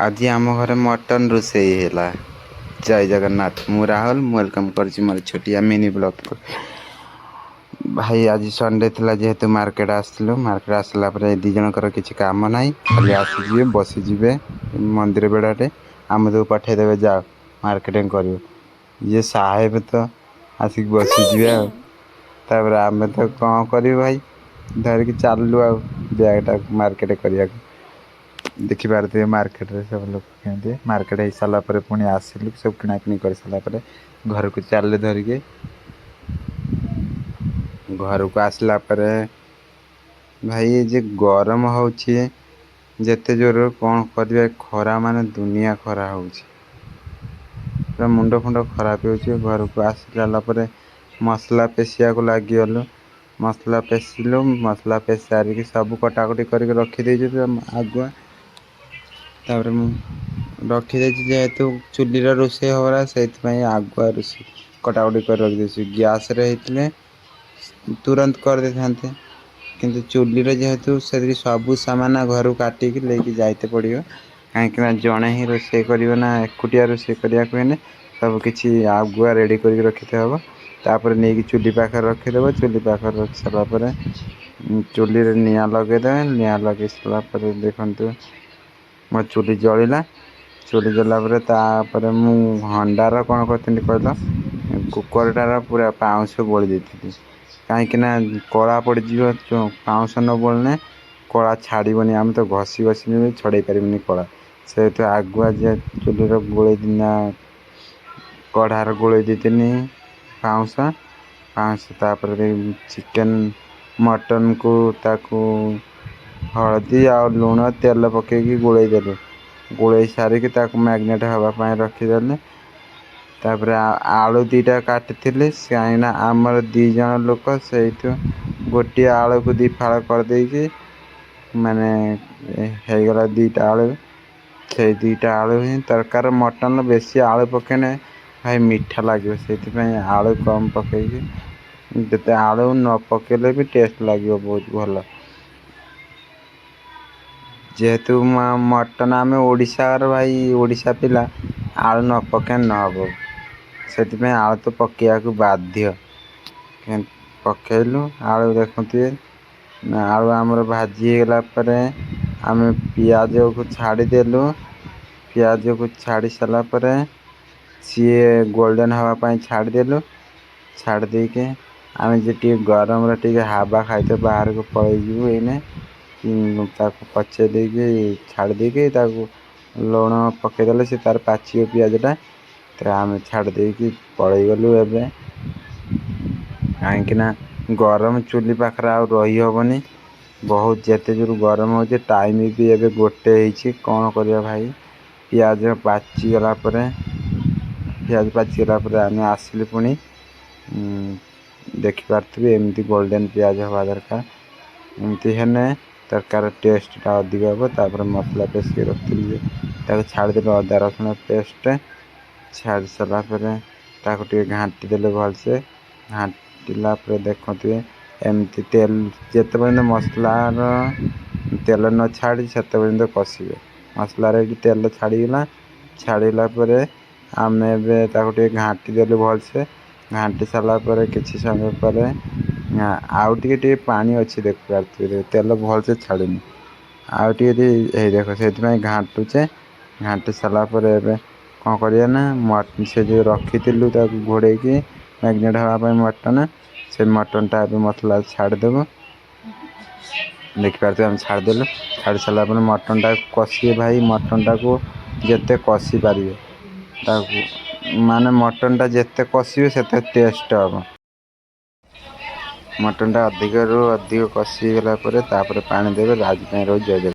ଆଜି ଆମ ଘରେ ମଟନ୍ ରୋଷେଇ ହେଲା। ଜୟ ଜଗନ୍ନାଥ। ମୁଁ ରାହୁଲ, ମୁଁ welcome କରୁଛି ମୋର ଛୋଟିଆ ମିନି ବ୍ଲଗ୍କୁ। ଭାଇ, ଆଜି ସଣ୍ଡେ ଥିଲା ଯେହେତୁ ମାର୍କେଟ ଆସିଥିଲୁ। ମାର୍କେଟ ଆସିଲା ପରେ ଦୁଇ ଜଣଙ୍କର କିଛି କାମ ନାହିଁ, ଖାଲି ଆସିଯିବେ, ବସିଯିବେ ମନ୍ଦିର ବେଢ଼ାଟେ, ଆମ ତାକୁ ପଠେଇଦେବେ, ଯାଅ ମାର୍କେଟିଂ କରିବ। ଇଏ ସାହେବ ତ ଆସିକି ବସିଯିବେ ଆଉ ତାପରେ ଆମେ ତ କ'ଣ କରିବୁ ଭାଇ, ଧରିକି ଚାଲିଲୁ ଆଉ ବ୍ୟାଗ୍ଟାକୁ ମାର୍କେଟ କରିବାକୁ। ଦେଖିପାରୁଥିବେ ମାର୍କେଟରେ ସବୁ ଲୋକ କେମିତି। ମାର୍କେଟ ହେଇସାରିଲା ପରେ ପୁଣି ଆସିଲୁ। ସବୁ କିଣାକିଣି କରିସାରିଲା ପରେ ଘରକୁ ଚାଲିଲୁ ଧରିକି। ଘରକୁ ଆସିଲା ପରେ ଭାଇ, ଏ ଯେ ଗରମ ହେଉଛି ଯେତେ ଜୋର, କ'ଣ କରିବା? ଖରା ମାନେ ଦୁନିଆ ଖରା ହେଉଛି, ପୁରା ମୁଣ୍ଡ ଫୁଣ୍ଡ ଖରାପ ହେଉଛି। ଘରକୁ ଆସି ସାରିଲା ପରେ ମସଲା ପେଶିବାକୁ ଲାଗିଗଲୁ। ମସଲା ପେଶିଲୁ। ମସଲା ପେଶି ସାରିକି ସବୁ କଟାକଟି କରିକି ରଖିଦେଇଛୁ ଆଗୁଆ। ତାପରେ ମୁଁ ରଖିଦେଇଛି, ଯେହେତୁ ଚୁଲିର ରୋଷେଇ ହବ, ସେଇଥିପାଇଁ ଆଗୁଆ ରୋଷେଇ କଟାକଟି କରି ରଖିଦେଇଛୁ। ଗ୍ୟାସ୍ରେ ହେଇଥିଲେ ତୁରନ୍ତ କରିଦେଇଥାନ୍ତେ, କିନ୍ତୁ ଚୁଲିରେ ଯେହେତୁ ସେଠି ସବୁ ସାମାନ ଘରୁ କାଟିକି ନେଇକି ଯାଇତେ ପଡ଼ିବ, କାହିଁକିନା ଜଣେ ହିଁ ରୋଷେଇ କରିବ ନା, ଏକୁଟିଆ ରୋଷେଇ କରିବାକୁ ହେଲେ ସବୁ କିଛି ଆଗୁଆ ରେଡ଼ି କରିକି ରଖିତେ ହେବ। ତାପରେ ନେଇକି ଚୁଲି ପାଖରେ ରଖିଦେବ। ଚୁଲି ପାଖରେ ରଖି ସାରିଲା ପରେ ଚୁଲିରେ ନିଆଁ ଲଗେଇଦେବେ। ନିଆଁ ଲଗେଇ ସାରିଲା ପରେ ଦେଖନ୍ତୁ, ମୋ ଚୁଲି ଜଳିଲା। ଚୁଲି ଜଳିଲା ପରେ ତାପରେ ମୁଁ ହଣ୍ଡାର କ'ଣ କରିଥିଲି କହିଲ? କୁକରଟାର ପୁରା ପାଉଁଶ ବୋଳି ଦେଇଥିଲି, କାହିଁକିନା କଳା ପଡ଼ିଯିବ। ପାଉଁଶ ନ ବୋଳିଲେ କଳା ଛାଡ଼ିବନି। ଆମେ ତ ଘଷି ଘଷି ବି ଛଡ଼େଇ ପାରିବୁନି କଳା। ସେହେତୁ ଆଗୁଆ ଯେ ଚୁଲିର ଗୋଳେଇ ଦିନା କଢ଼ାର ଗୋଳେଇ ଦେଇଥିନି ପାଉଁଶ ପାଉଁଶ। ତାପରେ ଚିକେନ୍ ମଟନ୍କୁ ତାକୁ ହଳଦୀ ଆଉ ଲୁଣ ତେଲ ପକେଇକି ଗୋଳେଇ ଦେଲୁ। ଗୋଳେଇ ସାରିକି ତାକୁ ମ୍ୟାରିନେଟ୍ ହେବା ପାଇଁ ରଖିଦେଲି। ତାପରେ ଆଳୁ 2ଟା କାଟିଥିଲି, କାହିଁକିନା ଆମର 2 ଜଣ ଲୋକ, ସେଇଠୁ ଗୋଟିଏ ଆଳୁକୁ 2 ଫାଳ କରିଦେଇକି ମାନେ ହେଇଗଲା 2ଟା ଆଳୁ। ସେଇ 2ଟା ଆଳୁ ହିଁ ଦରକାର ମଟନ୍। ବେଶୀ ଆଳୁ ପକେଇଲେ ଭାଇ ମିଠା ଲାଗିବ, ସେଇଥିପାଇଁ ଆଳୁ କମ୍ ପକେଇକି, ଯେତେ ଆଳୁ ନ ପକେଇଲେ ବି ଟେଷ୍ଟ ଲାଗିବ ବହୁତ ଭଲ। ଯେହେତୁ ମଟନ୍, ଆମେ ଓଡ଼ିଶାର ଭାଇ, ଓଡ଼ିଶା ପିଲା, ଆଳୁ ନ ପକେଇଲେ ନ ହେବ, ସେଥିପାଇଁ ଆଳୁ ତ ପକେଇବାକୁ ବାଧ୍ୟ। ପକେଇଲୁ ଆଳୁ। ଦେଖୁଥିବେ, ଆଳୁ ଆମର ଭାଜି ହେଇଗଲା ପରେ ଆମେ ପିଆଜକୁ ଛାଡ଼ିଦେଲୁ। ପିଆଜକୁ ଛାଡ଼ି ସାରିଲା ପରେ ସିଏ ଗୋଲ୍ଡେନ୍ ହେବା ପାଇଁ ଛାଡ଼ିଦେଲୁ। ଛାଡ଼ି ଦେଇକି ଆମେ ଯେ ଟିକେ ଗରମରେ ଟିକେ ହାବା ଖାଇତେ ବାହାରକୁ ପଳେଇଯିବୁ ଏଇନେ। ତାକୁ ପଚେଇ ଦେଇକି, ଛାଡ଼ି ଦେଇକି, ତାକୁ ଲୁଣ ପକେଇଦେଲେ ସେ ତାର ପାଚିବ ପିଆଜଟା। ତ ଆମେ ଛାଡ଼ି ଦେଇକି ପଳେଇଗଲୁ ଏବେ, କାହିଁକିନା ଗରମ ଚୁଲି ପାଖରେ ଆଉ ରହିହେବନି। ବହୁତ ଯେତେ ଜୋର ଗରମ ହେଉଛି। ଟାଇମ୍ ବି ଏବେ 1 ହେଇଛି। କ'ଣ କରିବା ଭାଇ? ପିଆଜ ପାଚିଗଲା ପରେ ଆମେ ଆସିଲୁ ପୁଣି। ଦେଖିପାରୁଥିବେ, ଏମିତି ଗୋଲ୍ଡେନ୍ ପିଆଜ ହେବା ଦରକାର। ଏମିତି ହେଲେ ତରକାରୀର ଟେଷ୍ଟଟା ଅଧିକ ହେବ। ତାପରେ ମସଲା ପେଶିକି ରଖିଥିଲି ଯେ ତାକୁ ଛାଡ଼ିଦେଲୁ। ଅଦା ରସୁଣ ପେଷ୍ଟ ଛାଡ଼ି ସାରିଲା ପରେ ତାକୁ ଟିକେ ଘାଣ୍ଟି ଦେଲେ ଭଲସେ। ଘାଣ୍ଟିଲା ପରେ ଦେଖୁଥିବେ, ଏମିତି ତେଲ ଯେତେ ପର୍ଯ୍ୟନ୍ତ ମସଲାର ତେଲ ନ ଛାଡ଼ିଛି, ସେତେ ପର୍ଯ୍ୟନ୍ତ କଷିବେ। ମସଲାରେ ଏଠି ତେଲ ଛାଡ଼ିଗଲା। ଛାଡ଼ିଲା ପରେ ଆମେ ଏବେ ତାକୁ ଟିକେ ଘାଣ୍ଟି ଦେଲୁ ଭଲସେ। ଘାଣ୍ଟି ସାରିଲା ପରେ କିଛି ସମୟ ପରେ ଆଉ ଟିକେ ଟିକେ ପାଣି ଅଛି, ଦେଖିପାରୁଥିବେ, ତେଲ ଭଲସେ ଛାଡ଼ିନି ଆଉ ଟିକେ ଟିକେ। ଏଇ ଦେଖ, ସେଇଥିପାଇଁ ଘାଣ୍ଟୁଛେ। ଘାଣ୍ଟି ସାରିଲା ପରେ ଏବେ କ'ଣ କରିବା ନା, ସେ ଯେଉଁ ରଖିଥିଲୁ ତାକୁ ଘୋଡ଼େଇକି ମ୍ୟାରିନେଟ୍ ହେବା ପାଇଁ ମଟନ୍, ସେ ମଟନ୍ଟା ଏବେ ମସଲା ଛାଡ଼ିଦେବୁ। ଦେଖିପାରୁଥିବେ, ଆମେ ଛାଡ଼ିଦେଲୁ। ଛାଡ଼ି ସାରିଲା ପରେ ମଟନ୍ଟାକୁ କଷିବେ ଭାଇ। ମଟନ୍ଟାକୁ ଯେତେ କଷି ପାରିବେ ତାକୁ, ମାନେ ମଟନ୍ଟା ଯେତେ କଷିବେ ସେତେ ଟେଷ୍ଟ ହେବ। ମଟନ୍ଟା ଅଧିକରୁ ଅଧିକ କଷି ହେଇଗଲା ପରେ ତାପରେ ପାଣି ଦେବେ। ଆଜି ପାଇଁ ରହୁଛି। ଜୟ ଜଗନ୍ନାଥ।